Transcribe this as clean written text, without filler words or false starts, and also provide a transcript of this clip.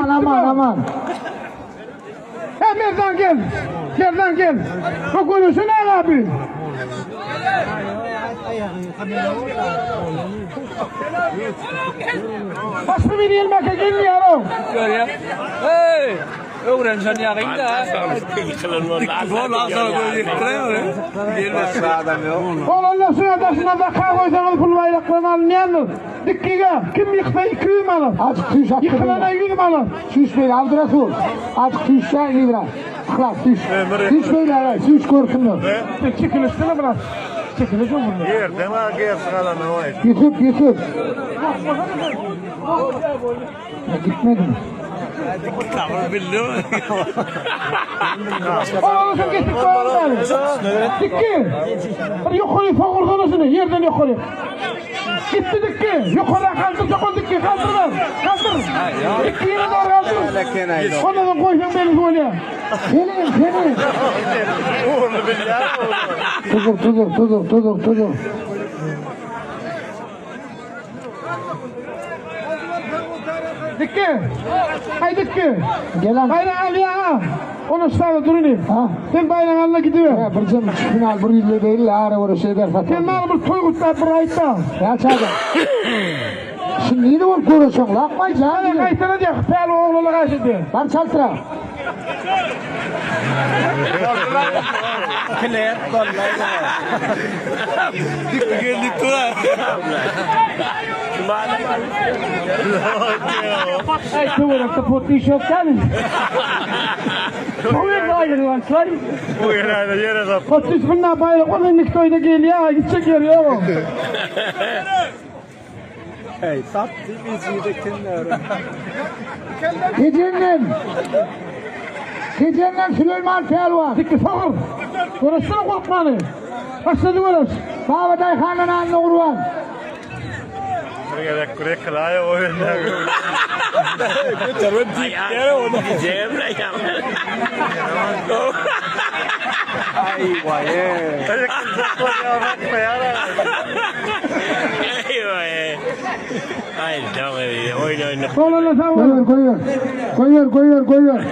Aman aman aman. He Merdan gel. Merdan gel. Bu konuşun abi. Başka bir yılmaka gelmiyor. Görýär. Hey! Öwrenşen ýagyň da. Bol asal Olanlar şuna daşına zaka koysanız pul bayraklarını almayanlar. Dikkige kim yıksa 200 manat. Azıcık tüyüş attı. Yıkılana 100 manat. Süs bey aldıra sul. Azıcık tüyüşler biraz. Yıklar tüyüş. Tüyüş beyler tüyüş görsünler. Çekilişsene biraz. Çekiliş olur. Yerden ha gerçi kalan o. Yusuf Yusuf. Ya gitmedi mi? Oğlum getirip koyalım. Dikki. Bir yukarı fokurdanısını yerden yukarı. Gitti dikki. Yukarı kaldır çokun dikki. Kaldır lan. Kaldır. Dikki yine doğru kaldır. Ondan koysan beni böyle. Senin senin. Uğurlu bilýär. Tudur tudur tudur tudur tudur. Dikki. Hay dikki. Gelen. Bayrağı al ya. Onu şurada durun. Ha? Sen bayrağı al gidiyor. Ya bir cem final bir yüzle değil ara orası şey der Sen satın. bana bir toy kutlar bir ayıtta. Ya çağda. Şimdi yine olup görüşün. Lakmay Hadi can. kaytana diyor. Fel oğluna karşı diyor. Bar çaltıra. Ay tuvarakta potlu iş yok değil mi? Toy bayrağı var. Bu yere yere sap. Potlu bundan bayrak onun miktoyda geliyor. Gidecek yeri yok. Tecenden. Tecenden Süleyman Pelvan. Dikki soğur. Görüşsene korkmanı. Başladı görüş. Baba Dayhan'ın anne kurban. Bir gerek kure kılaya o yönden. Ay tamam oyun oyun. Oğlanla sağ ol. Koyuyor koyuyor. Koyuyor koyuyor koyuyor.